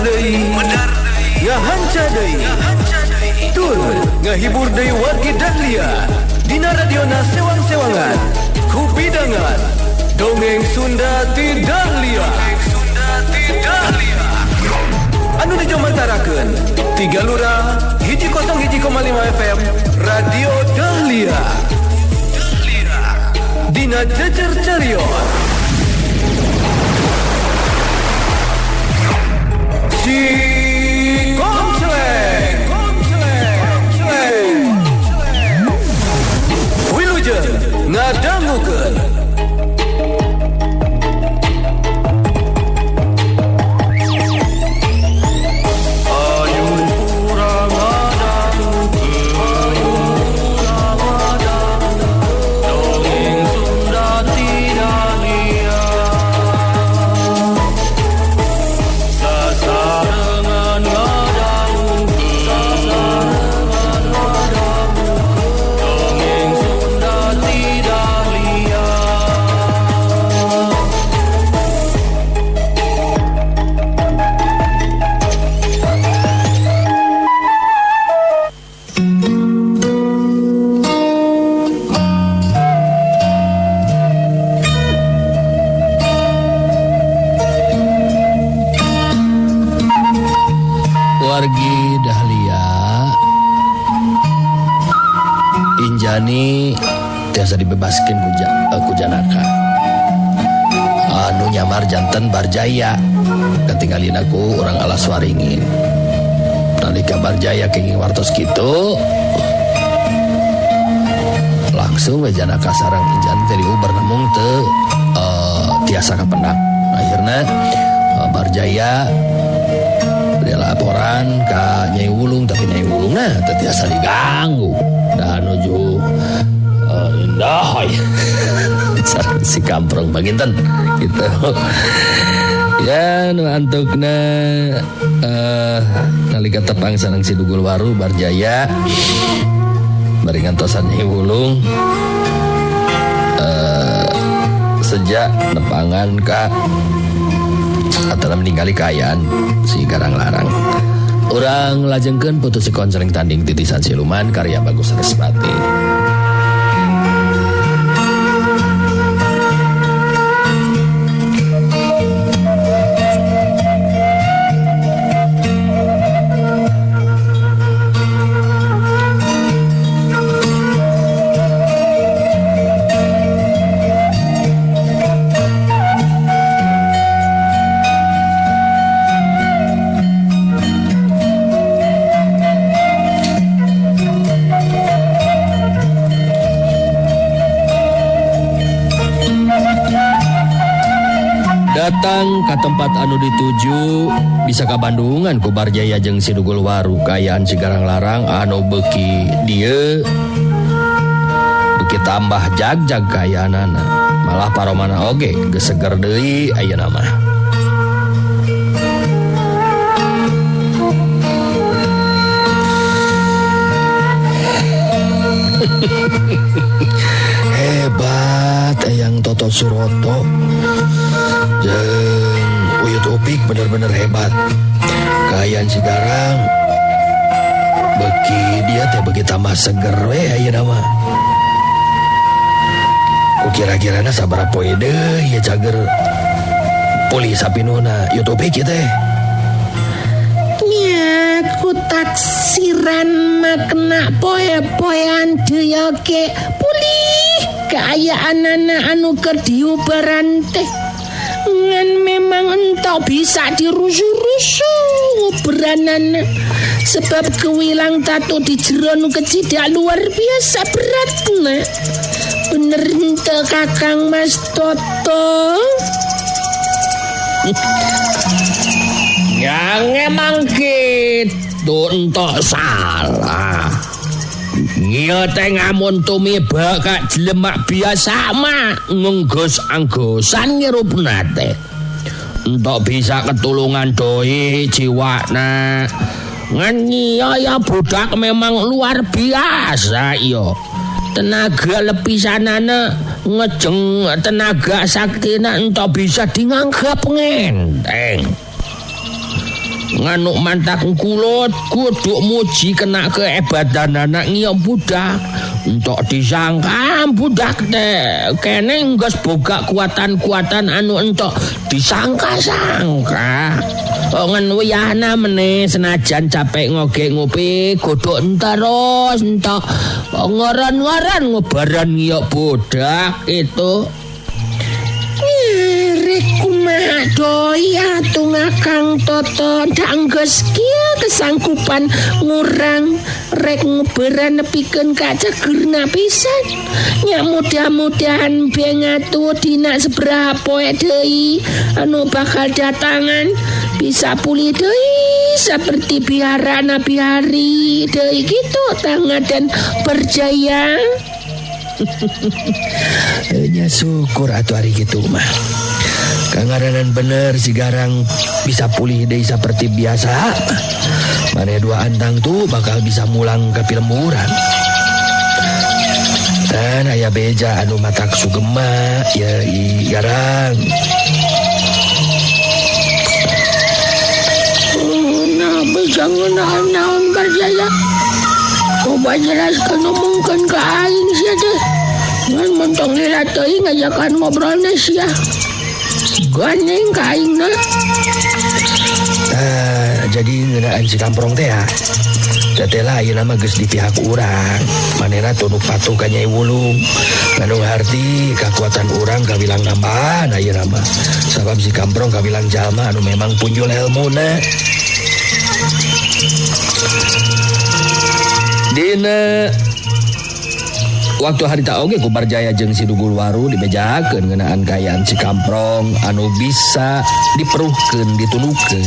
deui, ngahanca deui, tur ngahibur deui wargi Dahlia dina radiona sewang-sewangan kupidangan dongeng Sunda ti Dahlia. Anu dijomantarakeun tiga lurah 101,5 FM Radio Dahlia dina Jejer Carion. Si Konceleng Wilujeng ngadangukeun. Wargi Dahlia Injani tiasa dibebaskeun ku Janaka anu nyamar janten Barjaya ketinggalin aku orang Alas Waringin. Nalika Barjaya kenging wartos kitu langsung we Janaka sareng Injani teh diuber namung teu tiasa kapendak. Akhirna Barjaya laporan ka Nyai Wulung, tapi Nyai Wulung nah teu tiasa diganggu dah nuju indah sareng si kamprong baginten gitu ya. Nu antukna nalika tepang sareng si Dugul Waru Barjaya bari ngantosan Nyai Wulung sejak nepangan ka atau meninggali kaayaan si Garang Larang. Urang lajengkeun putus si konseling tanding titisan siluman karya Bagus Respati. Datang ke tempat anu dituju bisa ka Bandungan ku Barjaya jeung si Dugul Waru kaayaan si Garang Larang anu beuki dieu beuki tambah jag-jag kaayaanana malah paromana oge geus seger deui ayeuna mah. Hebat Eyang Toto Suroto jeung Uyut Upik bener-bener hebat. Kaayaan si Garang beuki dia teh beuki tambah seger we ayeuna mah. Ku kira-kirana sabaraha poe deui ieu cager pulih sapinuna Uyut Upik ieu teh. Nya ku taksiran mah kena poe-poean deui oge pulih kaayaanana anu keur diubaran teh. Ngan memang entok bisa dirusuh-rusuh nguberanana sebab kewilang tato di jero nu kecidak luar biasa beratna. Bener henteu Kakang Mas Toto? Ya emang gitu entok salah. Ngieu teh ngamun tumiba ka jelema biasa mah ngenggos-anggosan ngirupna teh. Entok bisa ketulungan doi jiwana. Ngan ya budak memang luar biasa iyo. Tenaga lepisanana ngejeng tenaga saktina entok bisa dinganggap ngenteng. Nganuk mantak kulut kudu muji kena kehebatan anak ngiyok budak. Entok disangka budak teh kene geus boga kuatan-kuatan anu entok disangka-sangka. Ngan wiyahna meneh senajan capek ngoge ngopi godhok terus entok ngoron-ngoron ngobaran ngiyok budak itu. Rek kumaha doi atuh Kang Toto ndak geus kieu kesanggupan ngurang rek nguberan nepikeun ka cegerna pisan. Nya mudah-mudahan beng atuh dina sabaraha poe deui anu bakal datangan bisa pulih deui seperti biara Nabi hari deui kitu tangga dan berjaya. Nya syukur atuh ari kitu mah. Kangaranan bener si Garang bisa pulih deui seperti biasa. Mane dua antang tuh bakal bisa mulang ke pilemburan. Dan aya beja anu matak sugema ya i Garang. Nah, beja naon-naon Barjaya. Coba jelaskan ngomongkeun ka aing sia teh. Ngan montong lila teuing ngajakan ngobrolna sia. Gandeng ka aingna. Jadi ngeunaan si Kamprong teh ya. Teteh ayeuna mah geus di pihak urang. Manehna tunduk patuh ka Nyai Wulung. Ngandung harti kakuatan urang kawilang nambahan ayeuna mah. Sabab si Kamprong kawilang jalma anu memang punjul elmuna. Dina waktu harita oge ku Barjaya jeung si Dugul Waru dibejakeun ngeunaan kaayaan si Kamprong anu bisa diperuhkeun ditunukeun.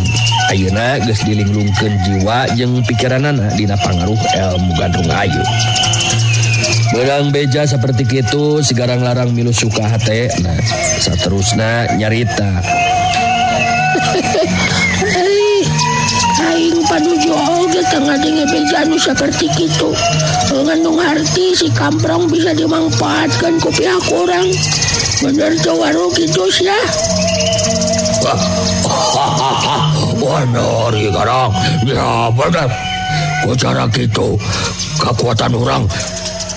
Ayeuna geus dilinglungkeun jiwa jeung pikiranana dina pangaruh ilmu Gandrung Ayu. Meunang beja saperti kitu si Garang Larang milu suka hate. Nah, saterusna nyarita. Aing panuju oge tengah denge beja anu saperti kitu. Ngandung harti si Kamprong bisa dimanfaatkan ku pihak orang. Bener teu waru kitu sia. Bener ieu Garang. Ya bener. Ku cara kitu kekuatan urang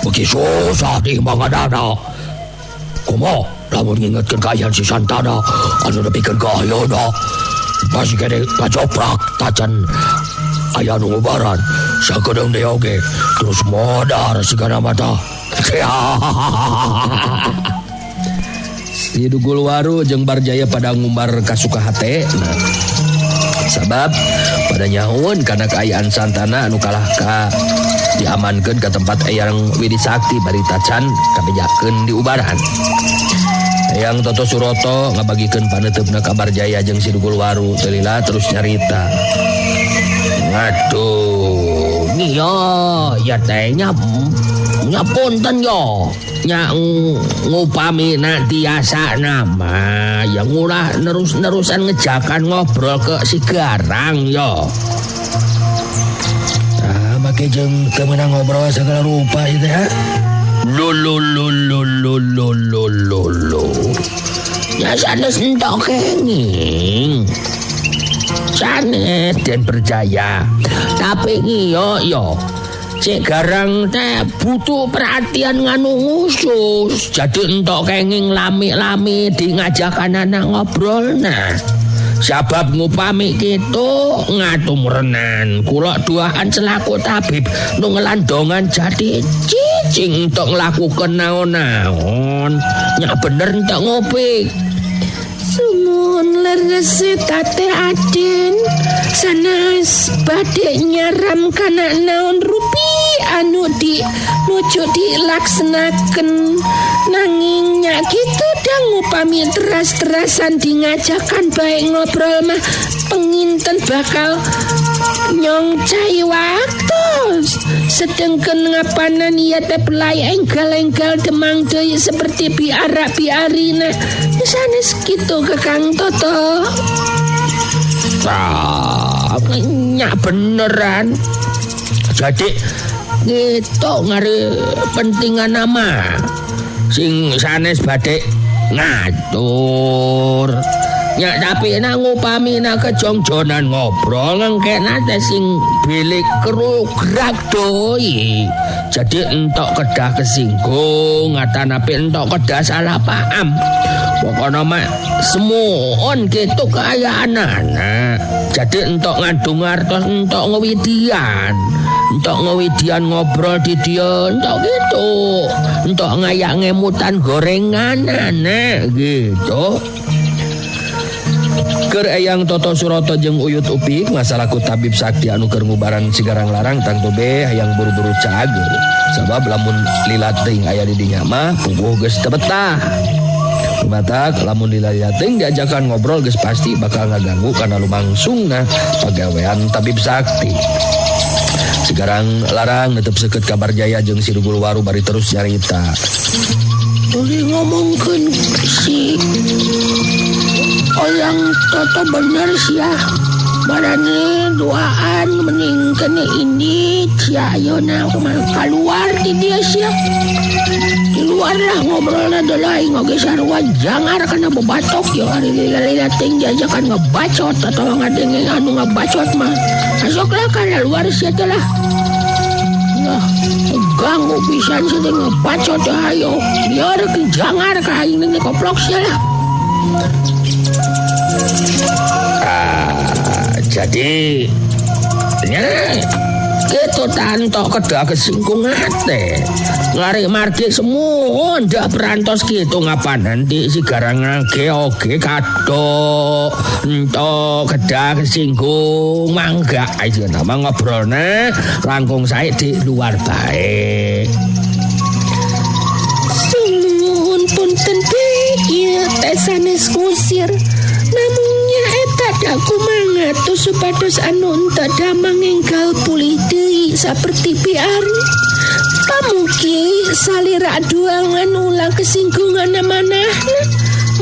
beuki susah diimbanganana. Kumaha lamun ngingetkeun kaayaan si Santana anu nepikeun ka ayeuna. Masih kene kacoprak tacan aya nu ngubaran sakedeung deui oge terus modar sigana mata. Si Dugul Waru jeung Barjaya pada ngumbar kasuka hate. Nah, sabab pada nyahueun kana kaayaan Santana anu kalah ka diamankeun ka tempat Eyang Widi Sakti bari tacan kabejakeun di ubaran. Eyang Toto Suroto ngabagikeun paneuteup ka Barjaya jeung si Dugul Waru teu lila terus nyarita. Aduh, nya ya teh nya punten yo. Nya ngupami na tiasa nama ya ngulah nerus-nerusan ngejakan ngobrol ke si Garang yo. Ah, make jeung teu meunang ngobrol sagala rupa ieu teh ha. Lo lo lo lo lo lo lo lo lo. Ya sanes entok kenging. Sanes den percaya. Tapi ngiyo yo. Cek Garang teh butuh perhatian nganu khusus. Jadi entok kenging lami-lami di ngajakan anak ngobrol nah. Sabab ngupami kitu ngatumrenan kula duaan selaku tabib nu ngelandongan jadi cicing entok nglakukeun naon-naon. Nya bener entok ngopi. Sumun leres tate Aden sanes badhe nyaram kana naon rupi anu di nuju dilaksenaken nanging nya kitu dang upami teras-terasan di ngajakan bae ngobrol mah penginten bakal nyongcai waktu sedengkeun ngapanan ieu teh pelai enggal-enggal demang deui seperti biara-biarina sanes kitu ke Kang Toto. Ah, nya beneran. Jadi gitu ngari pentingan nama sing sanes badhe ngatur. Nya tapi na ngupamina kejongjonan ngobrol ngengkena teh sing bilik kerugrak doi. Jadi entok kedah kesinggung atanapi entok kedah salah paham. Pokoknya mah semuon gitu kaayaanana. Jadi entok ngandung artos entok ngewidian. Entok ngewidian ngobrol di dia entok gitu. Entok ngayak ngemutan gorengan anak gitu. Keur Eyang Toto Suroto jeung Uyut Upik masalah ku tabib sakti anu keur ngubaran Sigarang Larang tangtu be hayang buru-buru cager. Sabab lamun lila teuing aya di dinya mah puguh geus teu betah. Batak lamun lila teuing diajakan ngobrol geus pasti bakal ngaganggu kana lumangsungna pagawean tabib sakti. Sigarang Larang netep seukeut ka Barjaya jeung si Dugul Waru bari terus nyarita. Uli ngomongkeun si Oyang Toto bener sih ya. Barane duaan mending kene ini cia ayeuna kumaha keluar di dia sia. Di luar lah ngobrolna deui aing oge sarua jangar kana bebatok ya ari lila-lila teuing diajakan ngebacot atawa ngadenge anu ngebacot mah. Asok lah kana luar sia teh lah. Nah, ganggu pisan sia teh ngebacot ayo. Biar jangar ka aing teh koplok sia lah. Jadi nya kitu tanto kedah kesinggung ate. Lari margi semua ndak berantos kitu ngapa nanti si garang ge oge kado entok kedah kesinggung mangga ayeuna mah ngobrolna langkung sae di luar bae. Sumuhun punten teh ieu teh sanes ngusir. Namung nya eta da kumaha tuh supados anu henteu damang enggal pulih deui saperti piari. Pamugi salira duangan ulah kesinggungan manahna.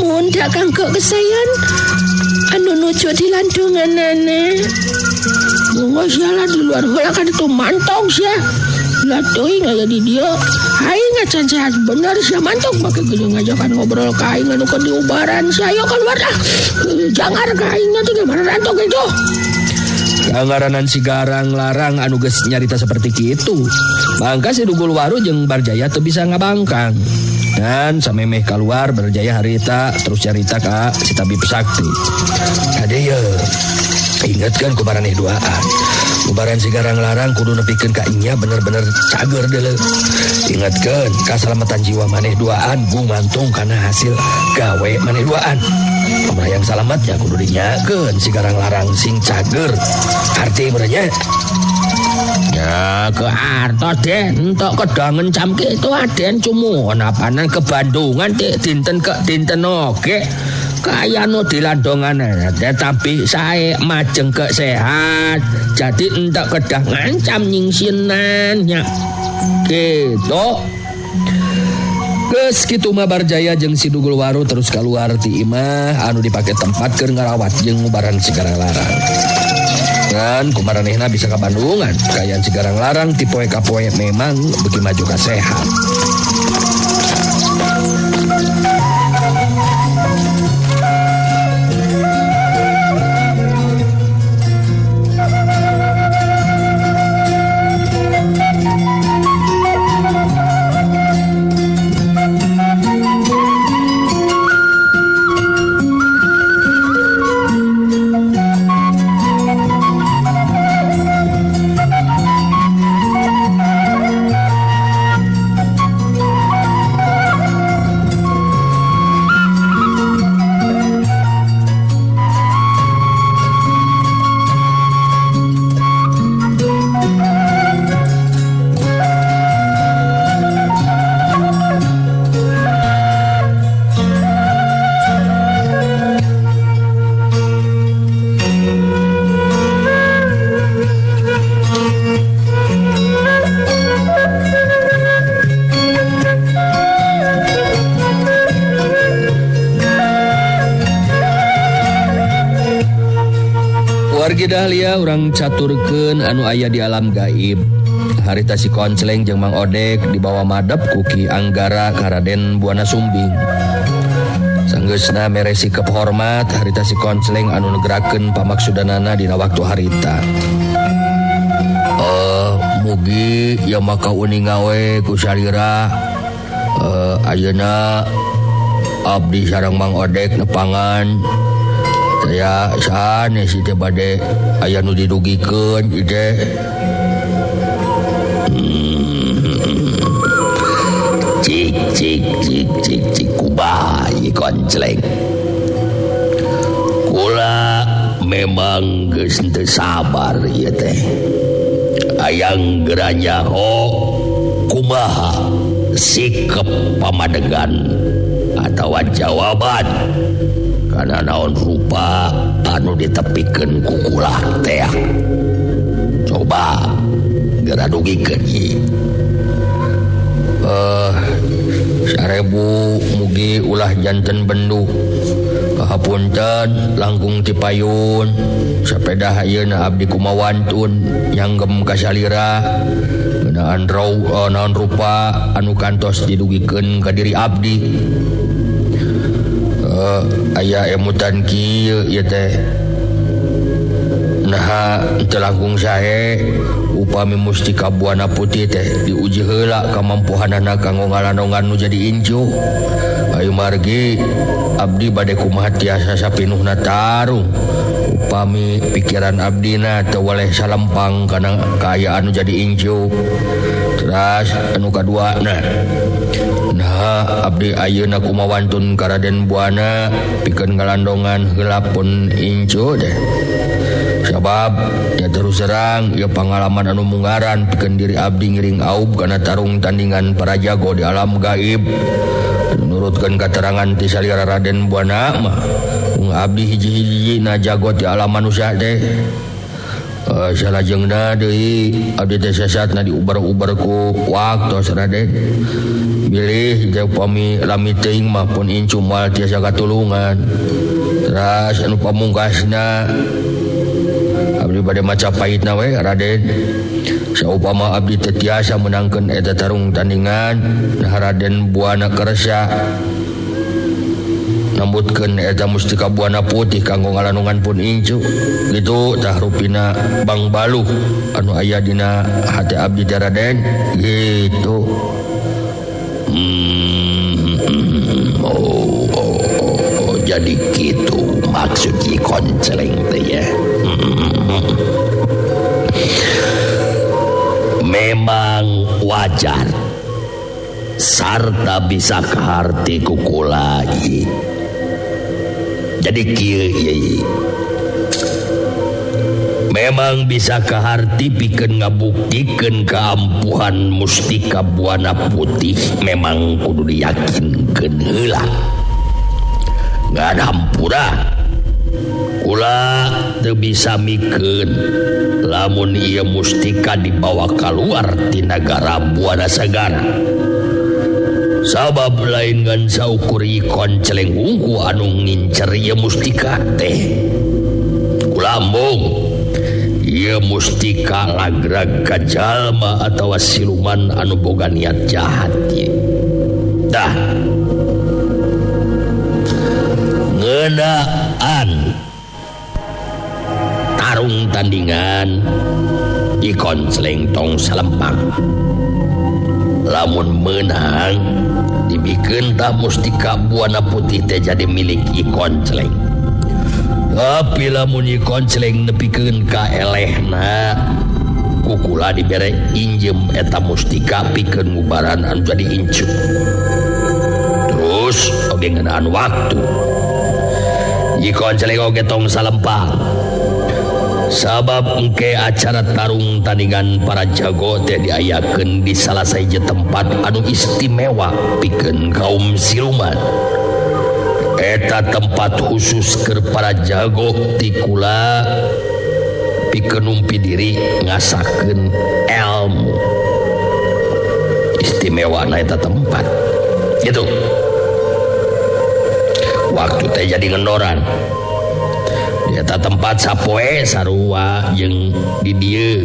Mun dak kanggo kesayan anu nuju dilandunganana. Monggo sialah di luar heula kan itu mantong sia. Lah teuing aya di dieu. Aing acan sehat bener sia mantong make geuning ngajakan ngobrol ka aing anu keur diubaran sia. Ayo keluar lah. Jangan ka aing nanti gimana rantok itu. Kangaranan si Garang Larang anu geus nyarita seperti kitu. Mangka si Dugul Waru jeung Barjaya teu bisa ngabangkang. Dan samemeh keluar Barjaya harita terus nyarita ka si tabib sakti. Kade ye, ingatkan ku maraneh duaan. Ubaran si Garang Larang kudu nepikeun ka nya bener-bener cager deuleu. Ingatkeun kasalamatan jiwa maneh duaan gumantung kana hasil gawe maneh duaan. Yang salamatnya kudu dinyakeun si Garang Larang sing cager. Arti merenya ya ke artos deh entok kedah ngencam kitu aden cumuhun apanan ke Bandungan teh dinten ke dinten oge. Kaya nu dilandongan tetapi sae majeng ke sehat. Jadi entok kedah ngancam nyingsinan nya. Gitu. Geus kitu mah Barjaya jeung si Dugul Waru terus kaluar ti imah anu dipake tempat keur ngarawat jeung ngubaran si Garang Larang. Ngan kumaranehna bisa ka Bandungan, kaayaan si Garang Larang ti poe ka poe memang beuki maju ka sehat. Wargi Dahlia urang caturkeun anu aya di alam gaib. Harita si Koncleng jeung Mang Odek dibawa madep ku Ki Anggara ka Raden Buana Sumbing. Sanggeusna mere sikep hormat harita si Koncleng anu negerakeun pamaksudanana dina waktu harita. Mugi ya maka uninga we ku salira ayeuna abdi sareng Mang Odek nepangan saya sanes teh bade aya nu didugikeun ieu teh. Cik cik cik cik cik kumaha ieu Koncleng. Kula memang geus teu sabar ieu teh. Hayang geura nyaho kumaha sikep pamadegan atawa jawaban kana naon rupa anu ditepikeun ku kula teh. Coba geura dugikeun ieu. Sarebu mugi ulah janten bendu. Kahapunten langkung ti payun sapedah ayeuna abdi kumawantun nyanggem ka salira ngeunaan naon rupa anu kantos didugikeun ka diri abdi. Aya emutan kieu ieu teh. Naha teu langkung sae upami mustika Buana Putih teh diuji heula kamampuhanana kanggo ngalandongan nu jadi incu. Ayu margi abdi bade kumaha tiasa sapinuhna tarung upami pikiran abdina teu weleh salempang kana kaayaan nu jadi incu. Teras anu kaduana nah abdi ayeuna kumawantun ka Raden Buana pikeun ngalandongan heula pun incu teh. Sabab ya terus terang ya pangalaman anu munggaran pikeun diri abdi ngiring aub kana tarung tandingan para jago di alam gaib. Nurutkeun katerangan ti salira Raden Buana mah mung abdi hiji-hiji na jago ti alam manusia teh. Salajengna deui abdi teh sasatna diubar-ubar ku waktos Raden. Bilih teh upami lami teuing mah pun incu moal tiasa katulungan. Teras anu pamungkasna abdi bade maca pahitna we Raden. Saupama abdi teu tiasa meunangkeun eta tarung tandingan, nah Raden Buana kersa nambutkeun eta mustika Buana Putih kanggo ngalandongan pun incu. Gitu tah rupina Bang Baluh anu aya dina hate abdi teh Raden gitu. Oh, jadi gitu maksud Ki Koncleng teh ya. Memang wajar sarta bisa kaharti ku kula ieu. Jadi kieu ieu. Memang bisa kaharti pikeun ngabuktikeun kaampuhan mustika Buana Putih memang kudu diyakinkeun heula. Ngan hampura kula teu bisa mikeun lamun ieu mustika dibawa kaluar ti nagara Buana Sagara. Sabab lain ngan saukur Koncleng hungku anu ngincer ieu mustika teh. Kula embung ieu mustika lagrag ka jalma atawa siluman anu boga niat jahat ieu. Tah ngeunaan tarung tandingan Ki Koncleng tong salempang. Lamun meunang dibikeun tah mustika Buana Putih teh jadi milik Ki Koncleng. Tapi lamun Ki Koncleng nepikeun ka elehna ku kula dibere injem eta mustika pikeun ngubaran anu jadi incu. Terus oge ngeunaan waktu Ki Koncleng oge tong salempang. Sabab engke acara tarung tandingan para jago teh diayakeun di salah sahiji tempat anu istimewa pikeun kaum siluman. Eta tempat khusus keur para jago ti kula pikeun numpi diri ngasakeun ilmu. Istimewa na eta tempat. Gitu. Waktu teh jadi ngendoran. Eta tempat sapoe sarua jeung di dieu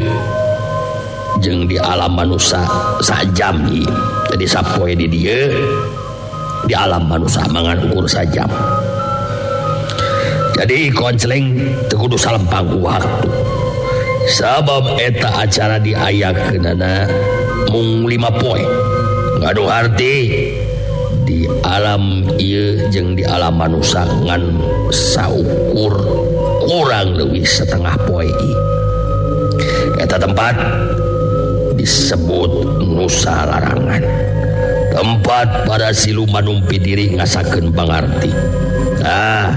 jeung di alam manusia sajam ieu. Jadi sapoe di dieu Di alam manusia mangan ukur sajam. Jadi konceleng teu kudu salempang ku waktu. Sabab eta acara diayakeunana mung 5 poe. Ngadu arti di alam ieu jeung di alam manusia ngan saukur kurang leuwih setengah poe. Eta tempat disebut Nusa Larangan. Tempat para siluman numpi diri ngasakeun pangarti. Nah,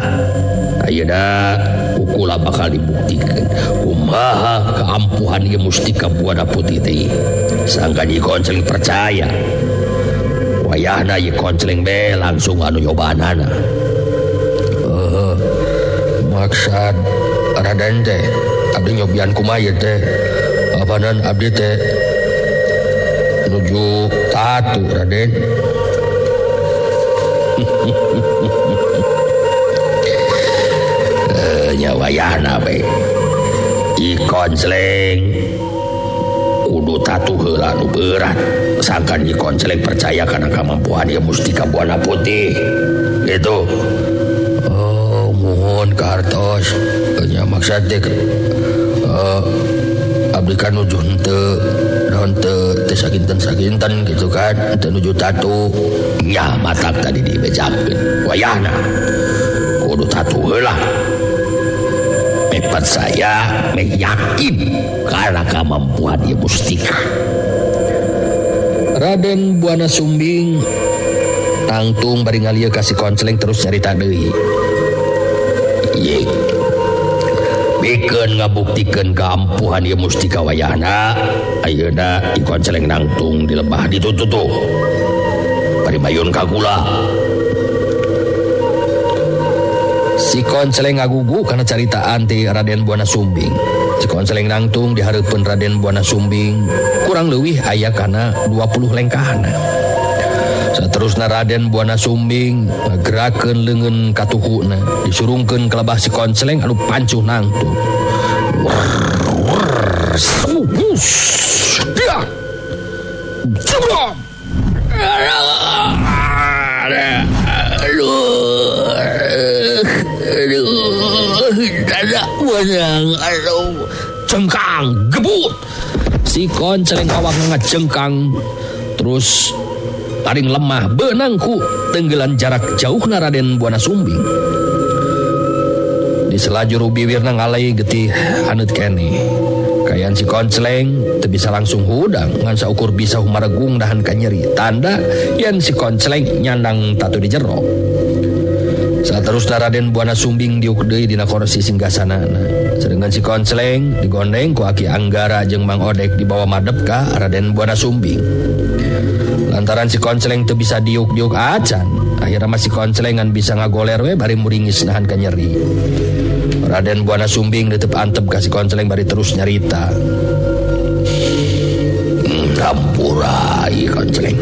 ayeuna kukula bakal dibuktikeun kumaha keampuhan ieu mustika Buana Putih teh. Sangkan Nyi Konceleng percaya. Wayahna Nyi Konceleng be langsung anu nyobaanana. Maksad Raden teh abdi nyobian kumaha ieu teh? Apanan abdi teh nuju tatu Raden. Nya wayahna we. Nyi Konceleng kudu tatu heula nu berat. Sangkan Nyi Konceleng percaya kana kamampuan ieu mustika Buana Putih. Gitu. Oh, mohon kahartos. Nya maksad teh abdi kan nuju henteu naon teu teu sakinten-sakinten gitu kan, teu nuju tatu. Nya matak tadi dibejakeun. Wayahna kudu tatu heula. Mepet saya yakin karena kemampuan ieu mustika. Raden Buana Sumbing tangtung bari ngalieu ka si Konceleng terus nyarita deui. Ye. Bikeun ngabuktikeun keampuhan ieu mustika wayahna, ayeuna Nyi Konceleng nangtung di lebah ditututuh. Bari mayun ka kula. Si Konceleng ngagugu kana caritaan ti Raden Buana Sumbing. Si Konceleng nangtung di hareupeun Raden Buana Sumbing kurang leuwih aya kana 20 lengkahna. Saterusna Raden Buana Sumbing ngagerakeun leungeun katuhuna disurungkeun ka lebah si Konceleng anu pancuh nangtung. Cengkang gebut. Si Konceleng awak ngajengkang terus paling lemah benang ku tenggelan jarak jauhna Raden Buana Sumbing. Di selajur biwirna ngalai getih haneut keneh. Kayan si Konceleng teu bisa langsung hudang ngan saukur bisa humaregung dahan kanyeri. Tanda yen si Konceleng nyandang tatu di jero. Saterusna Raden Buana Sumbing diuk deui dina kursi singgasanana. Sedengkeun si Konceleng digondeng ku Aki Anggara jeung Mang Odek dibawa madep ka Raden Buana Sumbing. Lantaran si Konceleng teu bisa diuk-diuk acan, akhirna mah si Konceleng ngan bisa ngagoler we bari muringis nahan ka nyeri. Raden Buana Sumbing netep antep ka si Konceleng bari terus nyarita. Hampura ieu Konceleng.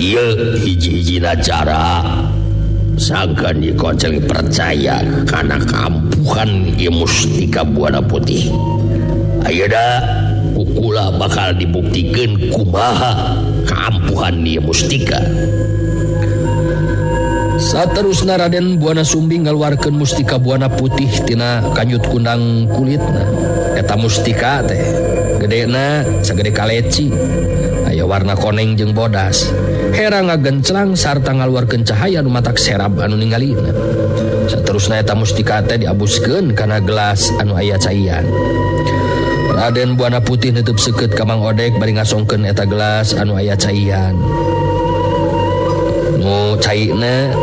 Ieu hiji-hijina cara sangkan Nyi Konceleng percaya kana keampuhan ieu mustika Buana Putih. Ayeuna kukula bakal dibuktikeun kumaha keampuhan ieu mustika. Saterusna Raden Buana Sumbing ngaluarkeun mustika Buana Putih tina kanyut kundang kulitna. Eta mustika teh gedena sagede kaleci. Aya warna koneng jeung bodas. Hera ngagenclang sarta ngaluarkeun cahaya nu matak serab anu ningalina. Saterusna eta mustika teh diabuskeun kana gelas anu aya caian. Raden Buana Putih neuteub seukeut ka Mang Odek bari ngasongkeun eta gelas anu aya caian. Nu caina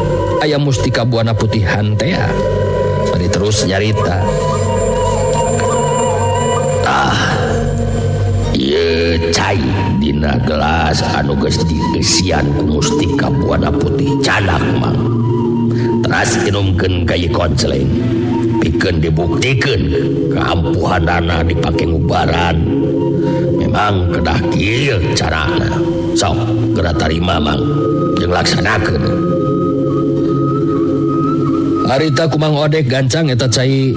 aya mustika Buana Putih hantea. Bari terus nyarita. Tah, ieu cai dina gelas anu geus dieusian ku mustika Buana Putih cadak Mang. Teras inumkeun ka Nyi Konceleng. Pikeun dibuktikeun keampuhanana dipake ngubaran. Memang kedah kieu carana. Sok geura tarima Mang jeung laksanakeun. Harita ku Mang Odek gancang eta cai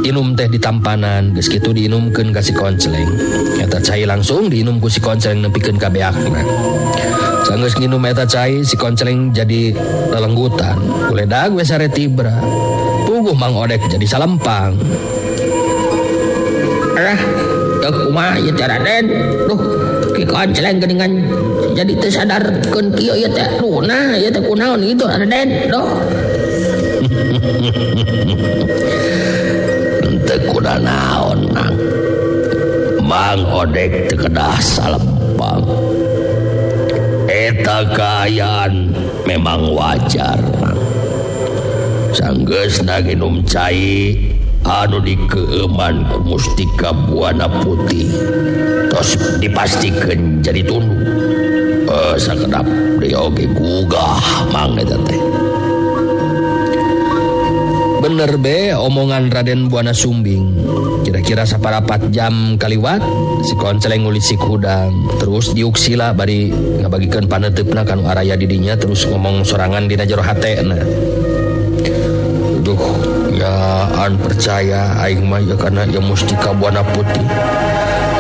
inum teh ditampanan, geus kitu diinumkeun ka si Konceleng. Eta cai langsung diinum ku si Konceleng nepikeun ka beakna. Sanggeus nginum eta cai si Konceleng jadi lelenggutan. Uledag we sare tibra. Puguh Mang Odek jadi salempang. Alah, teu kumaha ieu teh Raden. Duh, Ki Konceleng geuningan jadi teu sadarkeun kieu ieu teh. Duh, nah ieu teh kunaon kitu Raden. Duh. Teu kunanaon Mang. Mang Odek teu kedah salempang. Eta kaayaan memang wajar Mang. Sanggeusna nginum cai anu dikeueuman ku Mustika Buana Putih tos dipastikeun jadi tunduh. Sakedap deui oge gugah Mang eta teh. Bener be omongan Raden Buana Sumbing. Kira-kira saparapat jam kaliwat si Konceleng ngulisik hudang terus diuk sila bari ngabagikeun paneuteup-na ka nu araya di dinya terus ngomong sorangan dina jero hatena. Duh, ya an percaya aing mah ya kana ya Mustika Buana Putih.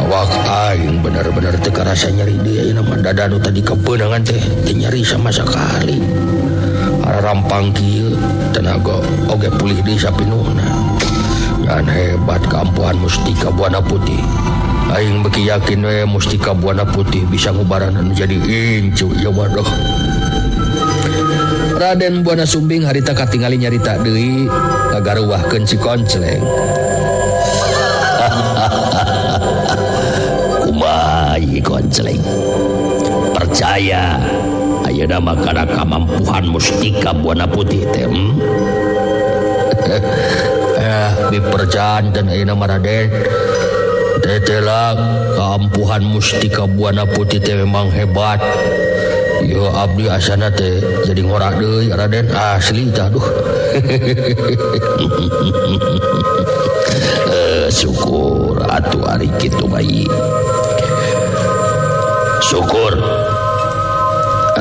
Awak aing bener-bener teu karasa nyeri deui ayeuna mah dada nu tadi kapeunangan teh teu nyeri sama sakali. Rampang kieu tenaga oge pulih deui sapinuhna. Dan hebat keampuhan Mustika Buana Putih. Aing beuki yakin we Mustika Buana Putih bisa ngubaran anu jadi incu ieu mah doh. Raden Buana Sumbing harita katingali nyarita deui ngagaruwahkeun si Konceleng. Kumaha ieu Konceleng? Percaya ayeuna mah kana kamampuhan Mustika Buana Putih teh. Diperjanten ayeuna mah Raden. Tetela keampuhan Mustika Buana Putih teh memang hebat. Yo abdi asana teh jadi ngorak deui Raden asli tah duh. Syukur atuh ari kitu bayi. Syukur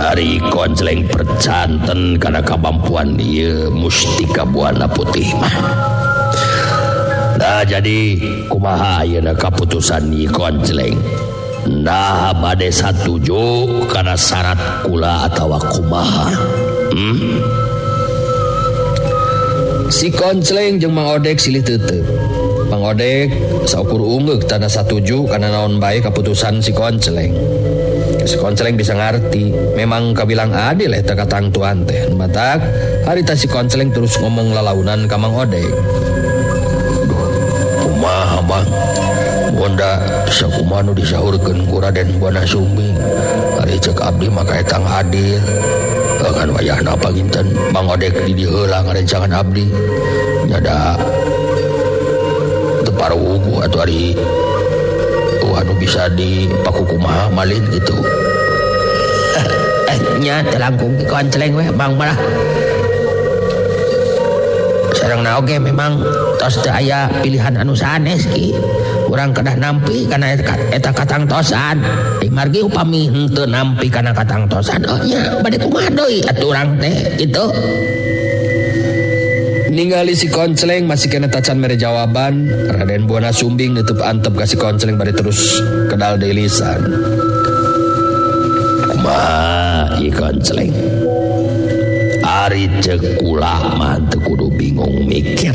ari Konceleng percanten kana kamampuan ieu Mustika Buana Putih mah. Nah jadi kumaha ayeuna kaputusan ieu Konceleng? Nah bade satuju kana syarat kula atawa kumaha? Si Konceleng jeung Mang Odek silih teuteub. Mang Odek saukur ungeuk tanda satuju kana naon bae kaputusan si Konceleng. Si Konceleng bisa ngarti, memang kabilang adil eta katangtuan teh. Matak harita si Konceleng terus ngomong lalaunan ka Mang Odek. Duh, kumaha Mang? Bonda sakumaha nu disaurkeun ku Raden Buana Sumbing. Ari ceuk abdi mah kaetang adil. Kan wayahna panginten Mang Odek di dieu heula ngarencangan abdi. Nyada teu paruguh atuh ari anu bisa dipakukumaha malin gitu. Nya teu langkung Ki Konceleng we Bang malah. Sareng oge memang tos teu aya pilihan anu sanes Ki. Urang kedah nampi kana eta katangtosan. Margi upami henteu nampi kana katangtosan, oh nya bade kumaha deui atuh urang teh kitu. Ningali si Konceleng masih kena tacan mere jawaban, Raden Buana Sumbing nutup antep ka si Konceleng bari terus kedal deui lisan. Kumaha ieu Konceleng? Ari ceuk kula mah teu kudu bingung mikir.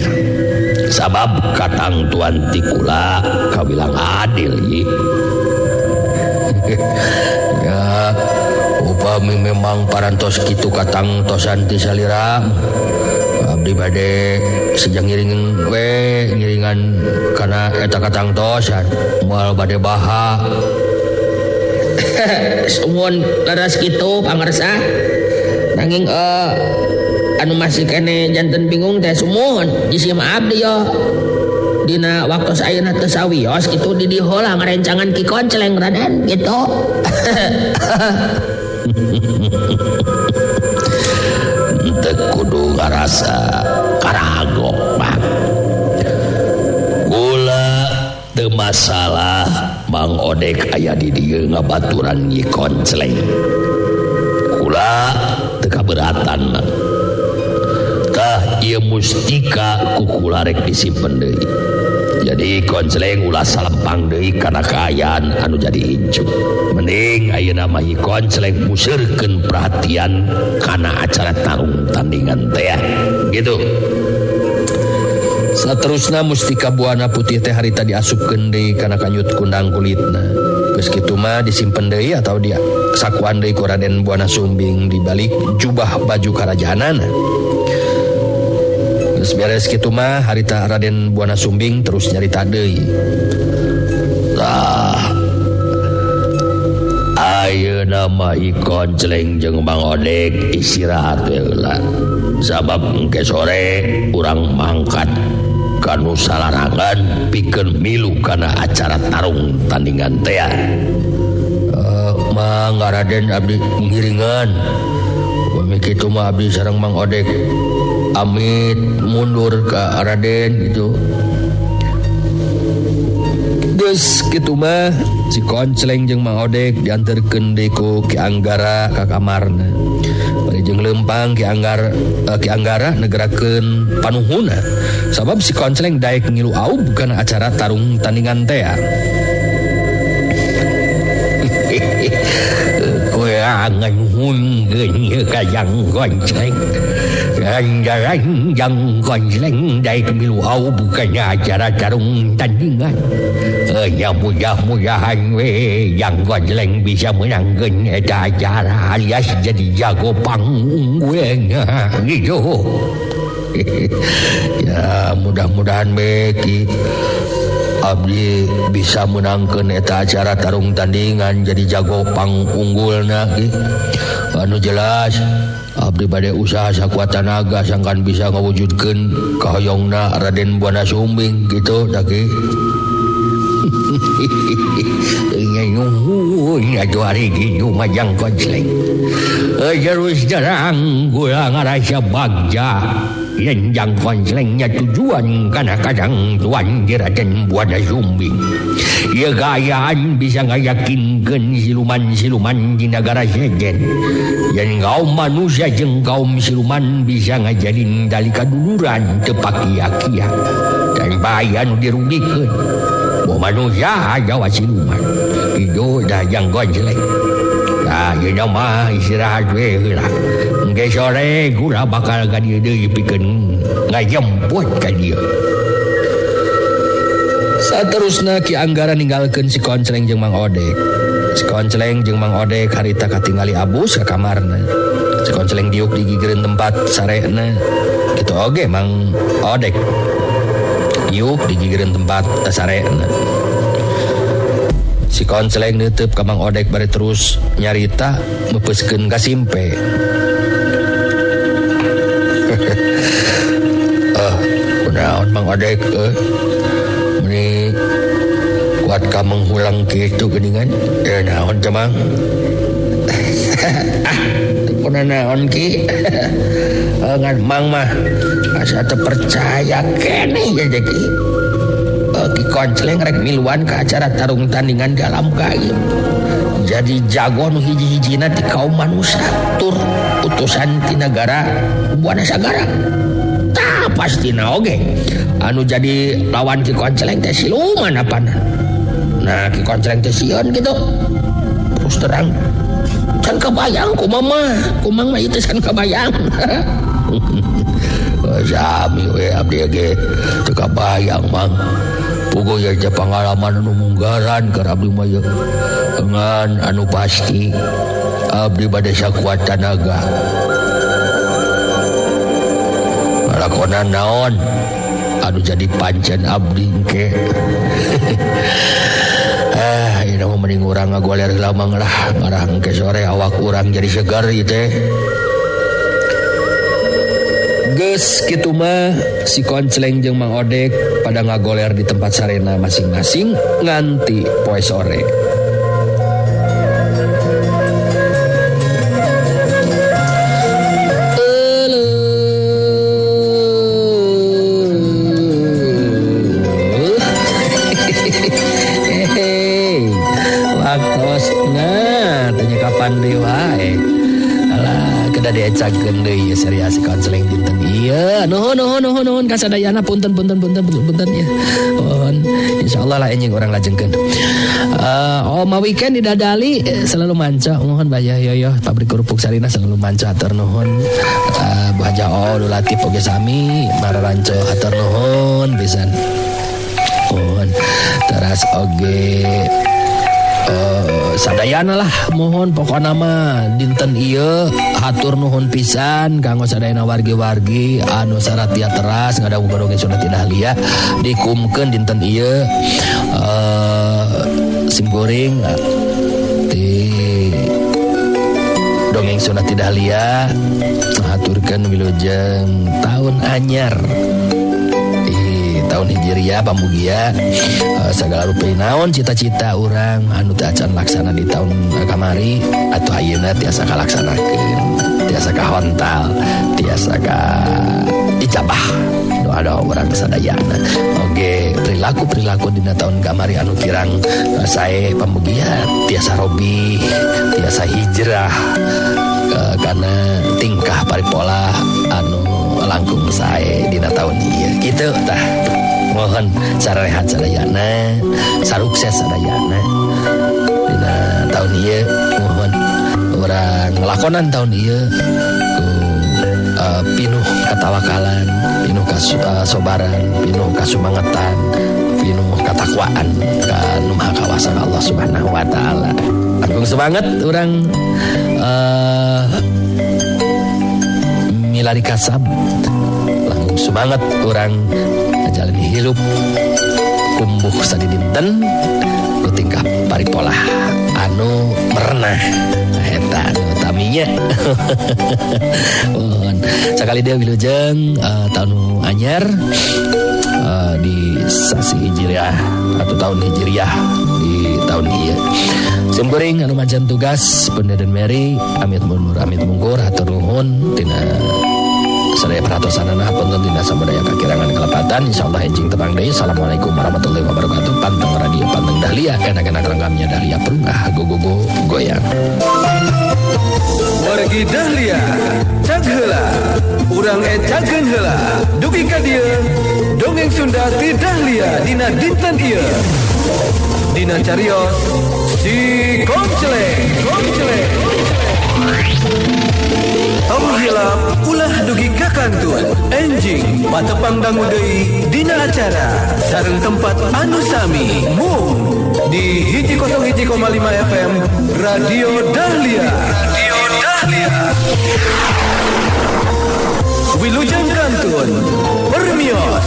Sabab katangtuan ti kula kawilang adil ieu. Ya, upami memang parantos kitu katangtosan ti salira. Abdi bade sejang ngiring we ngiringan kana eta katangtosan moal bade baha. Sumuhun leres kitu pangersa. Nanging anu masih kene janten bingung teh sumuhun jisim abdi yo. Dina waktos ayeuna teu sawios kitu di dieu heula ngarencangan Ki Konceleng Raden kitu. Teu kudu ngarasa karagok Mang. Kula teu masalah Mang Odek aya di dieu ngabaturan Nyi Konceleng. Kula teu kaberatan Mang. Tah ieu mustika ku kula rek disimpen deui. Jadi Koncleng ulah salempang deui kana kaayaan anu jadi incu. Mending ayeuna mah Koncleng museurkeun perhatian kana acara tarung tandingan teh gitu. Saterusna Mustika Buana Putih teh harita diasupkeun deui kana kanyut kundang kulitna. Geus kitu mah disimpen deui atau dia sakuan deui ku Raden Buana Sumbing di balik jubah baju karajaanana. Geus beres kitu mah harita Raden Buana Sumbing terus nyarita deui. Tah ayeuna mah Koncleng jeung Mang Odek istirahat we heula. Sabab engke sore urang mangkat ka nu salarangan pikeun milu kana acara tarung tandingan teh. Mangga Raden abdi ngiringan. Upami kitu mah abdi sareng Mang Odek amit mundur ka Raden gitu. Geus kitu mah si Koncleng jeung Mang Odek dianterkeun deui ku Ki Anggara ka kamarna. Bari jeung leumpang Ki Anggara negerakeun panuhuna. Sabab si Koncleng daek ngilu aub kana acara tarung tandingan teh. Kurangan hungeun ka Jang Koncleng. Jang Koncleng daek milu aub kana acara tarung tandingan. Nya mudah-mudahan we Jang Koncleng bisa menangkeun eta acara alias jadi jago pangunggulna gitu. Ya mudah-mudahan we Ki abdi bisa menangkeun eta acara tarung tandingan jadi jago pangunggulna Ki. Anu jelas abdi bade usaha sakuat tanaga sangkan bisa ngawujudkeun kahoyongna Raden Buana Sumbing gitu da Ki. Nyuhun atuh ari kitu mah Jang Koncleng. Terus terang kula ngarasa bagja yen Jang Konclengnya tujuan kana kadang tuan Raden Buana Sumbing. Ieu kaayaan bisa ngayakinkeun siluman-siluman di nagara sejen. Yen kaum manusia jeung kaum siluman bisa ngajalin tali kaduluran teu pakia-kia. Tanpa aya nu dirugikeun. Boh manusia jawa siluman. Itu dah Jang Koncleng. Nah, ieu mah istirahat we heula. Engke sore kula bakal ka dieu deui pikeun ngajemput ka dieu. Saterusna Ki Anggara ninggalkeun si Koncleng jeung Mang Odek. Si Koncleng jeung Mang Odek harita katingali abus ka kamarna. Si Koncleng diuk di gigireun tempat sarena. Kitu oge Mang Odek diuk di gigireun tempat sarena. Si Koncleng neuteub ka Mang Odek bari terus nyarita meupeuskeun ka simpe. Kunaon Mang Odek meni kuat ka menghulang kitu geuningan. Naon teh Mang? Ah, teu kunaon Ki. Ngan Mang mah asa teu percaya keneh ye teh Ki. Ki Koncleng rek miluan ka acara tarung tandingan dalam gaib. Jadi jago nu hiji-hijina ti kaum manusia tur utusan ti nagara Buana Sagara. Tah pastina oge anu jadi lawan Ki Koncleng teh siluman apana. Nah Ki Koncleng teh sieun gitu. Terus terang can kebayang kumaha kumang mah ieu teh can kebayang. Sami we abdi ge teu kabayang Mang. Puguh ye teh pangalaman anu munggaran keur abdi mah ye. Ngan anu pasti abdi bade sakuat tanaga. Lakonan naon anu jadi pancen abdi engke. Ieu mah mending urang ngagoler heula Mang lah, ngarah engke sore awak urang jadi segar ieu teh. Geus kitu mah si Koncleng jeung Mang Odek pada ngagoler di tempat sarena masing-masing nganti poe sore. Waktosna tanya kapan deui wae. Alah Da diecagkeun deui ieu serial si konseling dinten ieu. Nuhun nuhun nuhun nuhun ka sadayana punten punten punten punten punten ya. Mohon insyaallah lah enjing urang lajengkeun. Oma weekend di Dadali selalu manca mohon Bah Yoyo pabrik kerupuk Sarina selalu manca hatur nuhun. Bu Haja O Latif oge sami mararanco hatur nuhun pisan. Mohon teras oge sadayana lah mohon pokona mah dinten ieu hatur nuhun pisan kanggo sadayana wargi-wargi anu saratia teras ngadangu dongeng Sunda ti Dahlia dikumkeun dinten ieu sim kuring di dongeng Sunda ti Dahlia ngahaturkeun wilujeng tahun anyar tahun Hijriah pambugia segala rupi naon cita-cita urang anu teu acan laksana di tahun kamari atau ayeuna tiasa kalaksanakeun tiasa kahontal tiasa ka ijabah doa-doa urang sadayana oge perilaku-perilaku dina tahun kamari anu kirang sae pambugia tiasa robih tiasa hijrah karena tingkah paripola anu langkung sae dina tahun ieu kitu tah mohon sarehat sadayana sarukses sadayana dina tahun ieu mohon urang ngelakonan tahun ieu ku pinuh katawakalan pinuh kasobaran pinuh kasumangetan pinuh katakwaan ka nu Maha Kawasa Allah Subhanahu wa taala. Langkung semangat urang milari kasab langkung semangat urang jalani hirup kumbuh sadidinten ku tingkah paripolah anu merenah eta anu taminya. Mohon sakali deui wilujeng tahun anyar di sasi Hijriah atau tahun Hijriah di tahun ieu. Sim kuring anu macan tugas Bunda dan Mary amit mundur amit mungkur hatur nuhun tina sadaya perhatosanana punten tina samudaya kakirangan kelepatan insyaallah enjing tepang deui. Assalamualaikum warahmatullahi wabarakatuh. Panteng radio panteng Dahlia enak-enak renggamnya Dahlia perungah go go go goyang. Wargi Dahlia cag heula urang ecageun heula dugi ka dieu dongeng Sunda ti Dahlia dina dinten ieu dina carios si Konceleng Konceleng. Tong hilap ulah dugi ka kantun enjing patepang dangu deui dina acara sareng tempat anu sami mung di 101,5 FM Radio Dahlia. Radio Dahlia. Wilujeng kantun permios.